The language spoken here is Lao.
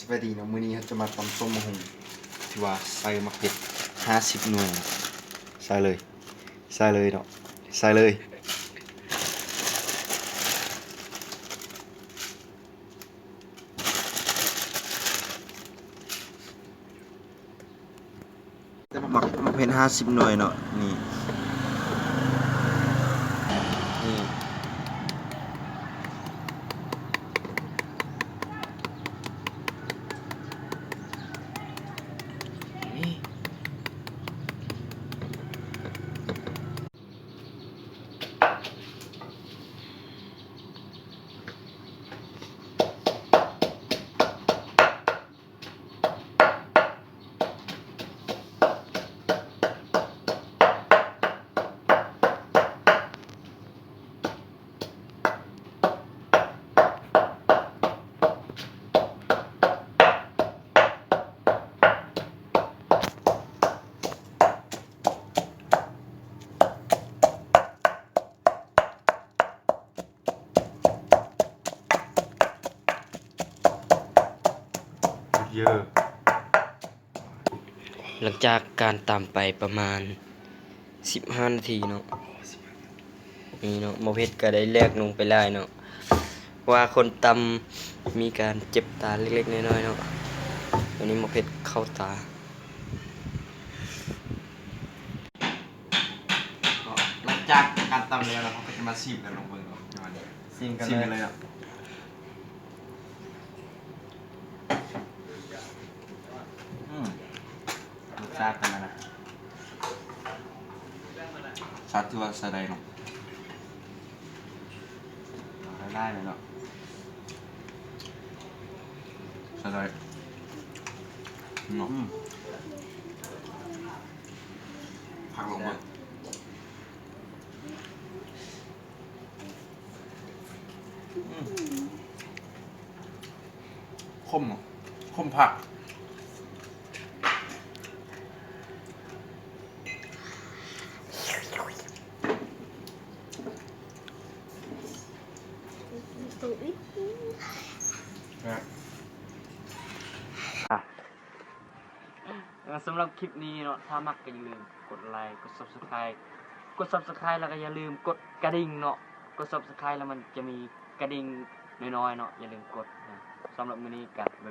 ສະບາຍດີເນາະ, ມື້ນີ້ເຮົາຈະມາຕຳສົ້ມໝາກຫຸ່ງ ທີ່ວ່າໃສ່ໝາກເຜັດຫ້າສິບໜ່ວຍເນາະ. ໃສ່ເລີຍ ໃສ່ເລີຍເນາະ ໃສ່ເລີຍ. ໝາກ ໝາກເຜັດຫ້າສິບໜ່ວຍເນາະ ນີ້ ນີ້. ເຢີ ຫຼັງຈາກການຕຳໄປປະມານສິບຫ້ານາທີເນາະ ນີ້ເນາະ ໝໍເພັດກໍໄດ້ແລກນົງໄປຫຼາຍເນາະ ເພາະວ່າຄົນຕຳມີການເຈັບຕາເລັກໆນ້ອຍໆເນາະ. ອັນນີ້ໝໍເພັດເຂົ້າຕາ. ກໍຫຼັງຈາກການຕຳແລ້ວເນາະ ເຮົາກໍຈະມາຊີມກັນລອງເບິ່ງເນາະ ຊີມກັນ ຊີມກັນເລີຍເນາະ. ອືມ ລົດຊາດເປັນແນວໃດ? ຊາດຖືວ່າໃຊ້ໄດ້ເນາະ ເອົາໄດ້ຫຼາຍເລີຍເນາະ ໃຊ້ໄດ້ເນາະ. ອືມ ຜັກລອງເບິ່ງ. ອືມ ຂົມ ຂົມຜັກ. ສຳລັບຄລິບນີ້ເນາະ ຖ້າມັກກໍຢ່າລືມກົດໄລ ກົດ Subscribe ກົດ Subscribe ແລ້ວກໍຢ່າລືມກົດກະດິ່ງເນາະ ກົດ Subscribe ແລ້ວມັນຈະມີກະດິ່ງນ້ອຍໆເນາະ ຢ່າລືມກົດນະ. ສຳລັບມື້ນີ້ກໍ